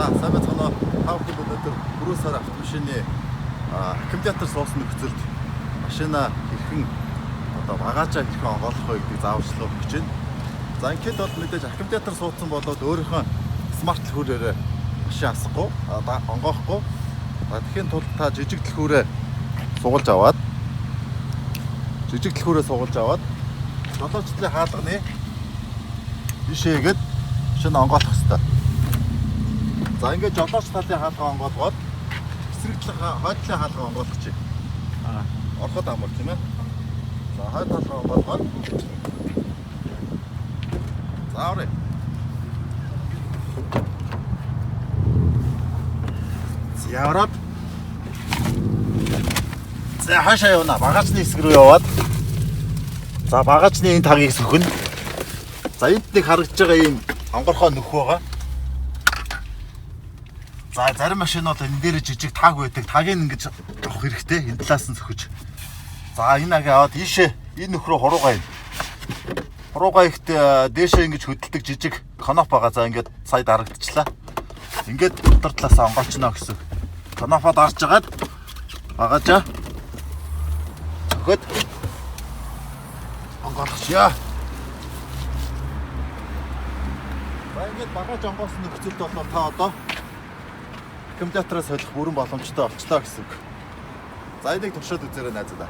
За, сайн байцгаана уу? Та бүхэн өнөөдөр 4 сар автомашины аккумулятор суусан нөхцөлд машина хэрхэн одоо багаажаа хэрхэн онгойлгох вэ гэдэг зааварчилгаа өгөх гэж байна. За, ингээд бол мэдээж аккумулятор суудсан болоод өөрийнхөө смарт түлхүүрээрээ машин асахгүй, онгоохгүй. За, тэгэхийн тулд та жижиг түлхүүрээ сугалж аваад жижиг түлхүүрээ сугалж аваад жолоочлолын хаалганы бишээгээд шинэ онгойлгох хэрэгтэй. За, ингээд жолооч талын хаалга онгойлгоод эсрэг талын хойд талын хаалга онгойлгох чинь. Ороход амар, тийм ээ. За, хойд талын онгойлгоод. За, оръё. За, ороод. За, хаашаа явна? Багаачны хэсэг рүү яваад. За, багаачны энэ тагийг сөхнө. За, энд нэг харагдаж байгаа ийм онгорхой нөх байгаа. За, зарим машин бол энэ дээр жижиг таг байдаг. Тагийг ингэж авах хэрэгтэй. Энэ талаас нь сөхөж. За, энэ агаа аваад ийшээ энэ нөх рүү хуруугаа юм. Хуруугаа ихт дээшээ ингэж хөдөлдөг жижиг кноп байгаа. За, ингээд сая дарагдчихлаа. Ингээд дотор талаас онгоочно гэсэн. Кнопоо дарж агаад багажаа цохиод онгойлгочихъя. За, ингээд багаж онгоосон нөхцөлд бол та одоо аккумулятораа солих бүрэн боломжтой болчлоо гэсэн үг. За, энийг туршаад үзээрэй, найзуудаа.